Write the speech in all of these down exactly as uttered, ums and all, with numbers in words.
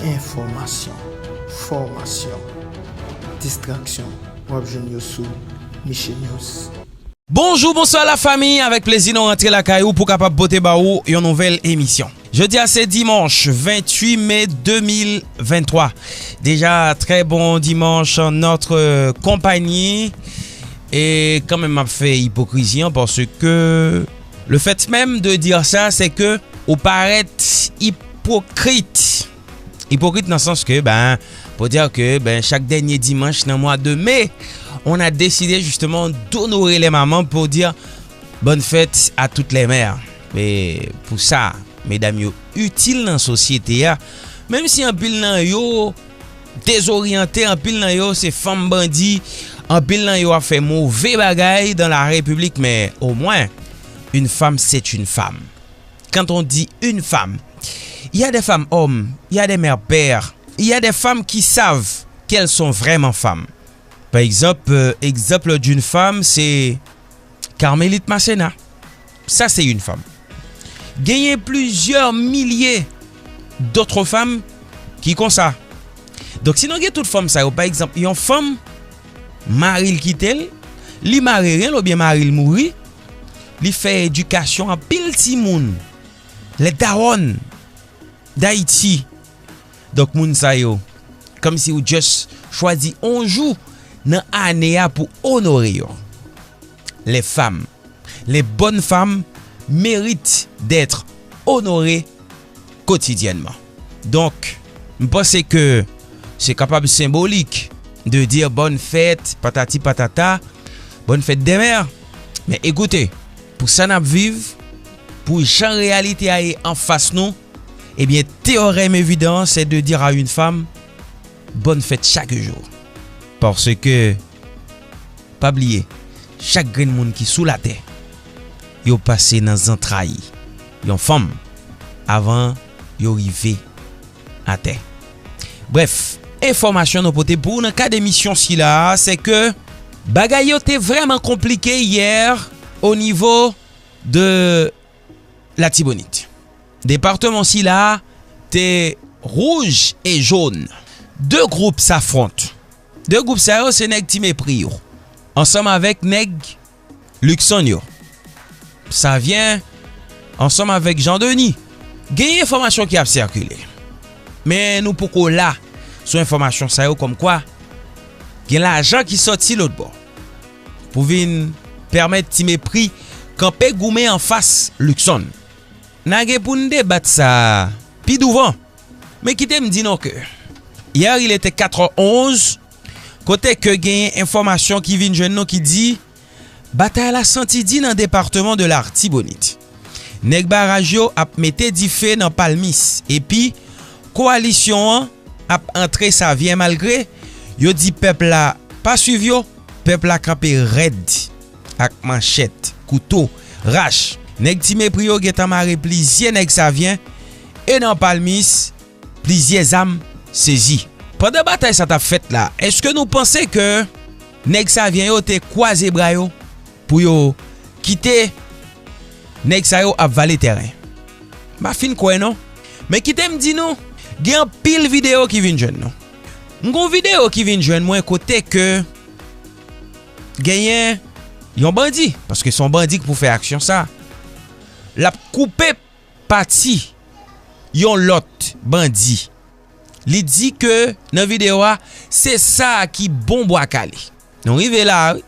Enfòmasyon, fòmasyon, distraksyon, w ap jwenn yo sou Miche News. Bonjou, bonswa lafanmi, avèk plezi nou rantre lakay ou pou kapab pote ba ou yon nouvèl emisyon. Jodi a se dimanch venntuit me de mil venntwa. Deja, trè bon dimanch an notre konpanyi. E kanmenm m ap fè ipokrizi an paske le fait même de dire ça, c'est que ou parèt ipokrit. Ipokrit nan sans ke, ben, pour dire que, ben, chaque dernier dimanche dans le mois de mai, on a décidé justement d'honorer les mamans pour dire bonne fête à toutes les mères. E pou sa, medam yo itil nan sosyete a, menm si anpil nan yo dezoryante, anpil nan yo se fanm bandi, anpil nan yo ap fè move bagay dans la République, mais au moins, une femme, c'est une femme. Quand on dit une femme, il y a des femmes hommes, il y a des mères pères, il y a des femmes qui savent qu'elles sont vraiment femmes. Par exemple, euh, exemple d'une femme, c'est Carmélite Macena. Ça, c'est une femme. Genyen plizyè milye d'autres femmes ki konsa. Donk, si nou gen tout fanm sa yo, pa egzanp, yon fanm, mari l kite l, li mare ryen l oubyen mari l mouri, li fè edikasyon anpil timoun, les daronnes d'Haïti. Donk, moun sa yo, kòmsi ou just chwazi yon jou nan ane a pou onore yo. Les femmes, les bonnes femmes méritent d'être honorées quotidiennement. Donk, m panse ke se kapab senbolik de dire bonne fête, patati patata, bonne fête des mères. Men ekoute, pou sa n ap viv, pou jan reyalite a ye anfas nou, ebyen, théorème évident, c'est de dire à une femme, bonne fête chaque jour. Paske, pa bliye, chak grenn moun ki sou latè, yo pase nan zantray yon fanm avan yo rive atè. Brèf, enfòmasyon nou pote pou ou nan kad emisyon sila a, se ke bagay yo te vrèman konplike yè o nivo de Latibonit. Departeman sila a te wouj e jòn. De gwoup s'affrontent. De gwoup sa yo se nèg Ti Mepri yo, ansanm avèk nèg Luckson yo. Savyen, ansanm avèk Jean Denis. Gen enfòmasyon ki ap sikile. Men nou poko la sou enfòmasyon sa yo, kòmkwa gen lajan ki sòti lòtbò pou vin pèmèt Ti Mepri kanpe goumen anfas Luckson. N a gen pou n debat sa pi douvan. Men kite m di nou ke yè, il était quatre heures onze, kote ke genyen enfòmasyon ki vin jwenn nou ki di batay la santi di nan departeman de Latibonit. Nèg baraj yo ap mete dife nan Palmis, epi kowalisyon an ap antre Savyen, malgre yo di pèp la pa swiv yo, pèp la kanpe rèd ak manchèt, kouto, rach. Nèg Ti Mepri yo gentan mare plizyè nèg Savyen, e nan Palmis, plizyè zam sezi. Pandan batay sa t ap fèt la, èske nou panse ke nèg Savyen yo te kwaze bra yo pou yo kite nèg sa yo ap vale tèren? M pa fin kwè non. Men kite m di nou, gen anpil videyo ki vin jwenn nou. M gon videyo ki vin jwenn mwen kote ke genyen yon bandi, paske se yon bandi ki pou fè aksyon sa, l ap koupe pati yon lòt bandi. Li di ke nan videyo a, se sa ki bon bwa kale. Nou rive la a, wi.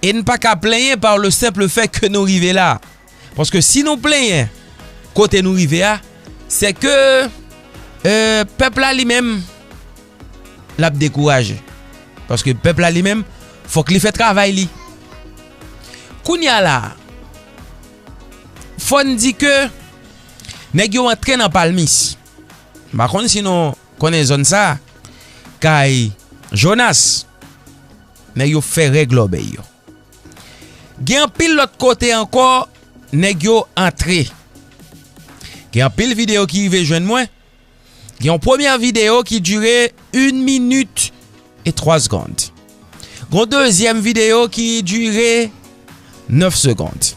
E n pa ka plenyen par le simple fait que nou rive la. Paske si nou plenyen kote nou rive a, se ke, euh, pèp la li menm, l ap dekouraje. Paske pèp la li menm, fòk li fè travay li. Kounye a la, fò n di ke nèg yo antre nan Palmis. M pa konn si nou konnen zòn sa, kay Jonas. Nèg yo fè règ lòbèy yo. Gen anpil lòt kote ankò, nèg yo antre. Gen anpil videyo ki rive jwenn mwen. Gen yon premyè videyo ki dire une minute et trois secondes. Gon dezyèm videyo ki dire nèf segonn.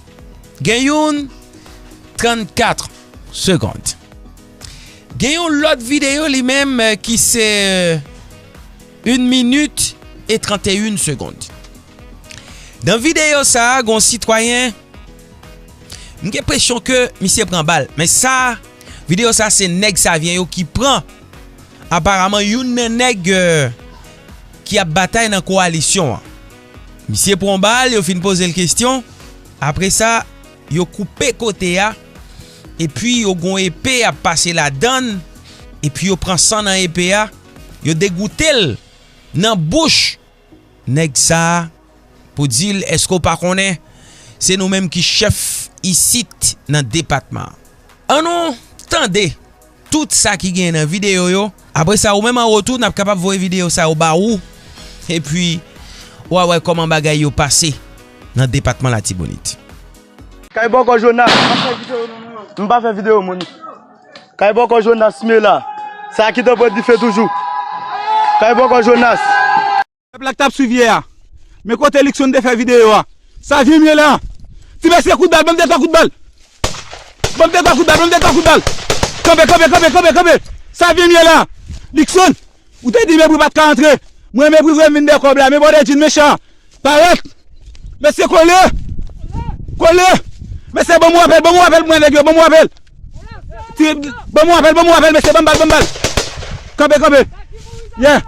Gen youn trannkat segonn. Gen yon lòt videyo li menm, eh, ki se, eh, une minute et trente et une secondes. Nan videyo sa a, gon sitwayen, m gen enpresyon ke misye pran bal. Men sa, videyo sa, se nèg Savyen yo ki pran. Aparaman, youn nan nèg, eh, ki ap batay nan kowalisyon an. Misye pran bal, yo fin poze l kesyon. Apre sa, yo koupe kote a. Epi yo gon epe ap pase ladan l. Epi yo pran san nan epe a. Yo degoute l nan bouch nèg sa a pou di l, èske w pa konnen se nou menm ki chèf isit nan depatman an? Ann nou tande tout sa ki genyen nan videyo yo. Apre sa, ou menm an retou, n ap kapab voye videyo sa yo ba ou. Epi, w a wè kòman bagay yo pase nan depatman Latibonit. Kay bòkò Jonas, m pa fè videyo, non, non, non. M pa fè videyo, moun. Kay bòkò Jonas, m ye la. Sa ki te pran dife toujou. Kay bòkò Jonas. Pèp la k t ap swiv yè a. Men kote Luckson te fè videyo a. Savyen m ye la. Ti mesye kout bal, ban m de twa kout bal. Ban m de twa kout bal, ban m de twa kout bal. Kanpe, kanpe, kanpe, kanpe, kanpe. Savyen m ye la. Luckson, ou te di mepri pa t ka antre. Mwen mepri vre m vin de kòb la. Men bòdè djin mechan. Parèt. Mesye kole. Kole. Mesye ban m rapèl, ban m rapèl mwen nèg yo, ban m rapèl. Ti, ban m rapèl, ban m rapèl, mesye, ban m bal, ban m bal. Kanpe, kanpe. Yeah.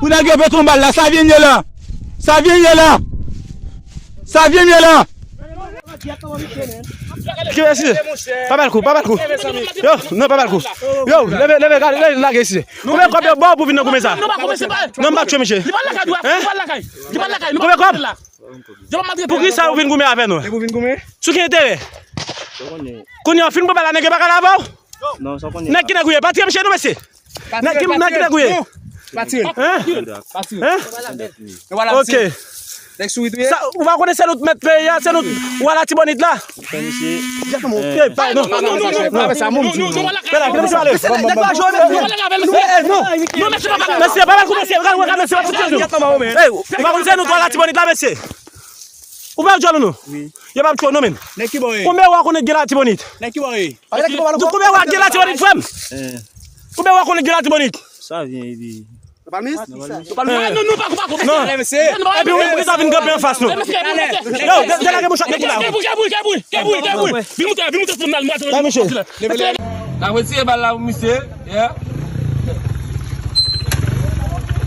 Pou nèg yo pete yon bal la, Savyen ye la. Savyen ye la. Savyen ye la. Ki mesye? Pa bal kou, pa bal kou. Yo, non, pa bal kou. Yo, leve, leve, gade, leve, lage isi. Konbyen kòb yo ba w pou vin nan goumen sa? Non, m pa tchwe misye. Hein? Konbyen kòb? Poukisa ou vin goumen avè nou? Sou ki enterè? Kounye a w fin pran bal la, nèg yo pa ka lave w? Nèg ki nèg ou ye? Pa tire m chè nou, mesye. Nèg ki, nèg ki nèg ou ye? Hein? Hein? Ok. Sa, ou pa konnen se nou t mèt peyi a, se nou t wa Latibonit la? Mesye, pa, non, non, non, non, non. Mesye, pa bal kou, mesye, gade, gade, mesye, pa koute nou. Ey, ou pa konn se nou t wa Latibonit la, mesye? Ou pa djòl ou non? Wi. Yo pa tchwe w non, men. Nèg ki bò ye? Konbyen wa konnen gen Latibonit? Nèg ki bò ye? Konbyen wa gen Latibonit, frè m? Konbyen wa konnen gen Latibonit? Savyen epi. Non, non, non, pa kou, pa kou. Non. Epi ou menm, poukisa w vin kanpe anfas nou? Yo, de, delage bouch ak nèg la. Vin moute, vin moute sou m nan, m pral. N ap retire bal la pou misye. Yeah.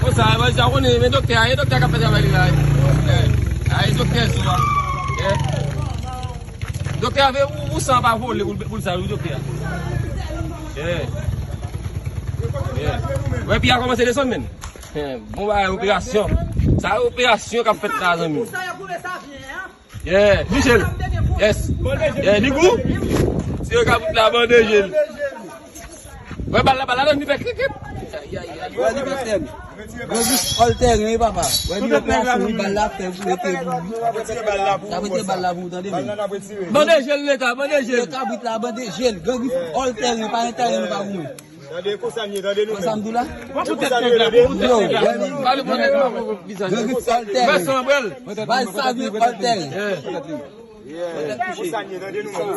Konsa, mwen ja konnen, men doktè a, e doktè a k ap fè travay li la. Yeah. A, e doktè sou a. Yeah. Doktè a vle ou, ou san pa vole pou, pou l sa, wi, doktè a. Yeah. Yeah. Wè, pi a kòmanse desann, men. Yeah. Bon bagay, operasyon. Sa operasyon k ap fèt la, zanmi. Yeah, Michel. Yes. Yeah, li gou. Tire kabrit la, bande jel. Wè bal la, bal la, li fè krik, krik. Wè, li fè tèm. Gran Gris all terrain, wi, papa. Wè, li operasyon, wi, bal la fè, wi, rete pou li. N ap retire bal la pou ou, tande, men. Bande jel, leta, bande jel. Tire kabrit la, bande jel. Gran Gris all terrain, pa gen tèren nou pa goumen. Tande, konsa m ye, tande nou menm. Konsa m di w la? Yo, wè, men. Pale pou nèg la. Gran Gris all terrain. Bal Savyen all terrain.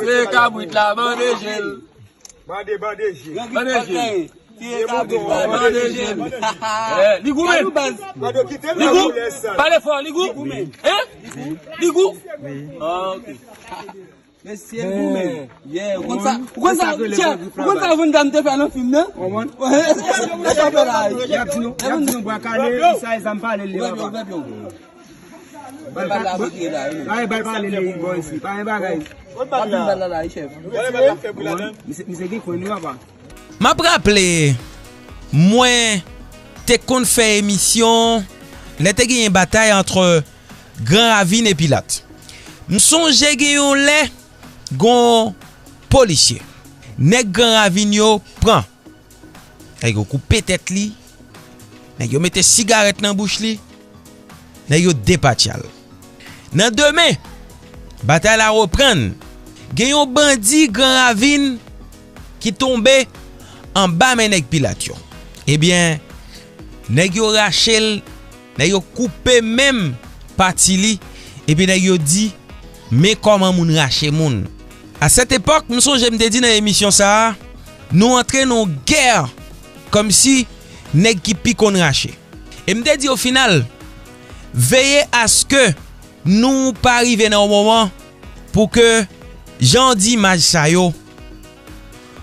Tire kabrit la, bande jel. Bande, bande jel. Bande jel. Tire kabrit la, bande jel. Eh, li gou, men. Li gou. Pale fò, li gou. Hein? Li gou. Ah, ok. Mesye, goumen. Yeah, ou konn sa, ou konn sa, ou konn sa Van Damme te fè nan fim nan? Konprann? Eske, eske w fè la? Y ap di nou, y ap di nou bwa kale, sa e zam pale li papa. Bal pa, bal pa ale li bò isi, pa gen bagay. Bal la la, chèf. Konprann? Misye, misye gen kwen li papa. M ap raple, mwen te konn fè emisyon lè te genyen batay ant Gran Ravin e Pilat. M sonje gen yon lè, gon polisye. Nèg Gran Ravin yo pran. Nèg yo koupe tèt li. Nèg yo mete sigarèt nan bouch li. Nèg yo depatcha l. Nan demen, batay la reprann. Gen yon bandi Gran Ravin ki tonbe anba men nèg Pilat yo. Ebyen, nèg yo rache l, nèg yo koupe menm pati li, epi nèg yo di, men kòman moun rache moun. A sèt epòk, m sonje m te di nan emisyon sa a, Nou antre nan yon gè kòmsi nèg ki pi konn rache. E m te di o final, veye aske nou pa rive nan yon moman pou ke jan w di imaj sa yo,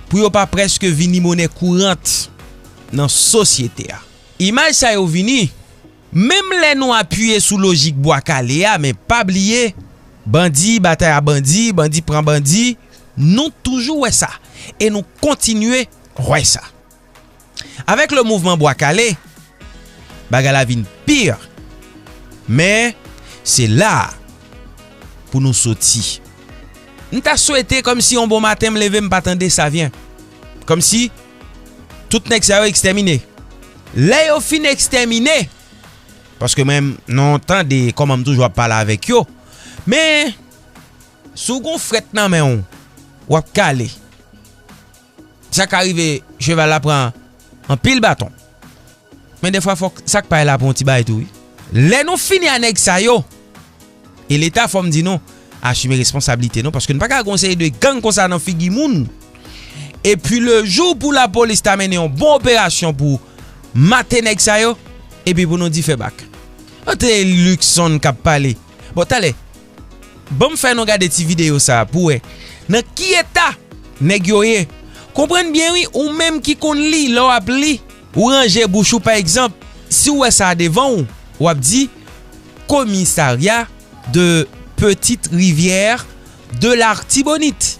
pou yo pa prèske vini monè kourant nan sosyete a. Imaj sa yo vini, menm lè nou apiye sou lojik Bwa Kale a, men pa bliye, bandi, batay a bandi, bandi pran bandi, nou toujou wè sa. E nou kontinye wè sa. Avèk le mouvman Bwa Kale, bagay la vin pi. Men, se la a pou nou soti. M ta swete kòmsi yon bon maten m leve m pa tande Savyen. Kòmsi tout nèg sa yo ekstèmine. Lè yo fin ekstèmine, paske mwen, non tande kòman m toujou ap pale avèk yo. Men, si w gon frèt nan men w, w ap kale. Sa ka rive cheval la pran anpil baton. Men defwa fòk sa k pay la pran yon ti bagay tou wi. Lè nou fini a nèg sa yo, e Leta fò m di nou, asime responsablite nou, paske nou pa ka gon seri de gang konsa nan figi moun. Epi le jou pou lapolis ta mennen yon bon operasyon pou mate nèg sa yo, epi pou nou di fè bak. Antre Luckson k ap pale. Bon, talè, ban m fè nou gade ti videyo sa a pou wè nan ki eta nèg yo ye. Konprann byen wi, ou menm ki konn li, lè w ap li, ou ranje bouch ou, pa egzanp, si w wè sa a devan w, w ap di, Commissariat de Petite Rivière de l'Artibonite,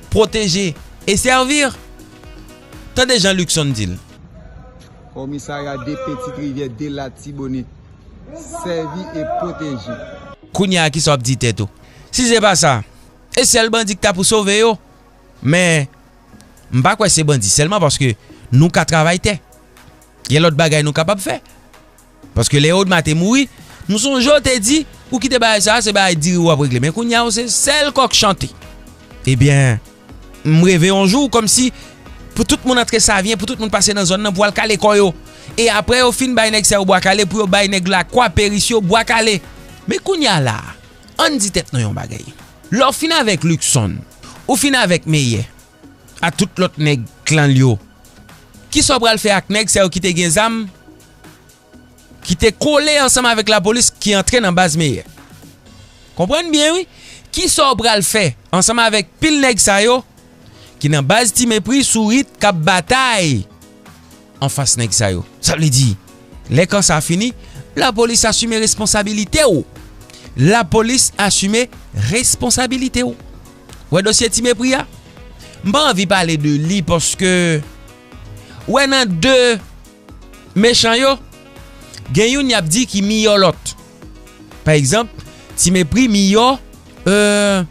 protéger et servir. Tande jan Luckson di l. Komisarya de Petite Rivière de l'Artibonite, sèvi e pwoteje. Kounye a, kisa w ap di tèt ou? Si se pa sa, e sèl bandi k ta pou sove yo. Men, m pa kwè se bandi sèlman, paske nou ka travay tè. Gen lòt bagay nou kapab fè. Paske lè Odma te mouri, m sonje w te di, ou kite bagay sa a, se bagay diri w ap regle. Men kounye a, ou se sèl kòk chante. Ebyen, m reve yon jou, kòmsi pou tout moun antre Savyen, pou tout moun pase nan zòn nan, pou al kale kò yo. E apre yo fin bay nèg sa yo bwa kale, pou yo bay nèg Lakwa, Peris yo bwa kale. Men kounye a la a, ann di tèt nou yon bagay. Lè w fin avèk Luckson, ou fin avèk Meyè, a tout lòt nèg klan l yo, kisa w pral fè ak nèg sa yo ki te gen zam, ki te kole ansanm avèk lapolis, ki antre nan baz Meyè? Konprann byen, wi. Kisa w pral fè ansanm avèk pil nèg sa yo ki nan baz Ti Mepri sou rit k ap batay anfas nèg sa yo? Sa vle di, lè kan sa fini, lapolis asime responsabilite w. Lapolis asime responsabilite w. Wè dosye Ti Mepri a? M pa anvi pale de li paske, wè, nan de mechan yo, gen youn y ap di ki miyò lòt. Pa egzanp, Ti Mepri miyò, euh,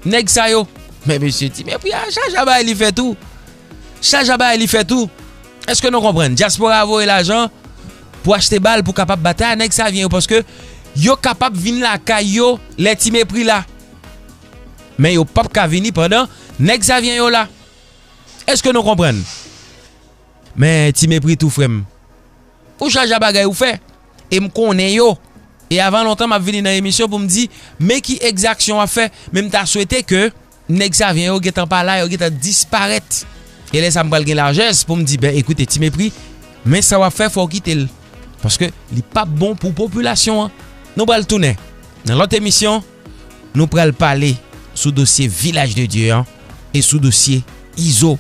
nèg sa yo. Men mesye, Ti Mepri a, chaj a bay li fè tou. Chaj a bay li fè tou. Èske nou konprann? Dyaspora a voye lajan pou achte bal pou kapab batay a nèg Savyen yo, paske yo kapab vin lakay yo lè Ti Mepri la. Men yo p ap ka vini pandan nèg Savyen yo la. Èske nou konprann? Men Ti Mepri tou, frè m. Ou chaj a bagay ou fè. E m konnen yo. E avan lontan, m ap vini nan emisyon pou m di, men ki egzaksyon w ap fè. Men m ta swete ke nèg Savyen yo gentan pa la, yo gentan disparèt. E lè sa, m pral gen lajès pou m di, ben, ekoute, Ti Mepri, men sa w ap fè, fò w kite l. Paske li p ap bon pou popilasyon an. Nou pral tounen nan lòt emisyon. Nou pral pale sou dosye Vilaj de Dye an e sou dosye Izo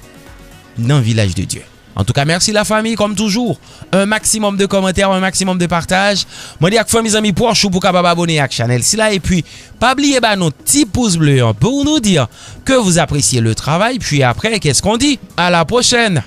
nan Vilaj de Dye. Antouka, mèsi lafanmi, kòm toujou, un maximum de kòmantè, un maximum de pataj. Mande ak fanmi, zanmi pwòch ou pou kapab abone ak chanèl sila. Epi, pa bliye ba nou ti pous ble an pou nou di ke vous appréciez le travail. Puis après, qu'est-ce qu'on dit? À la prochaine!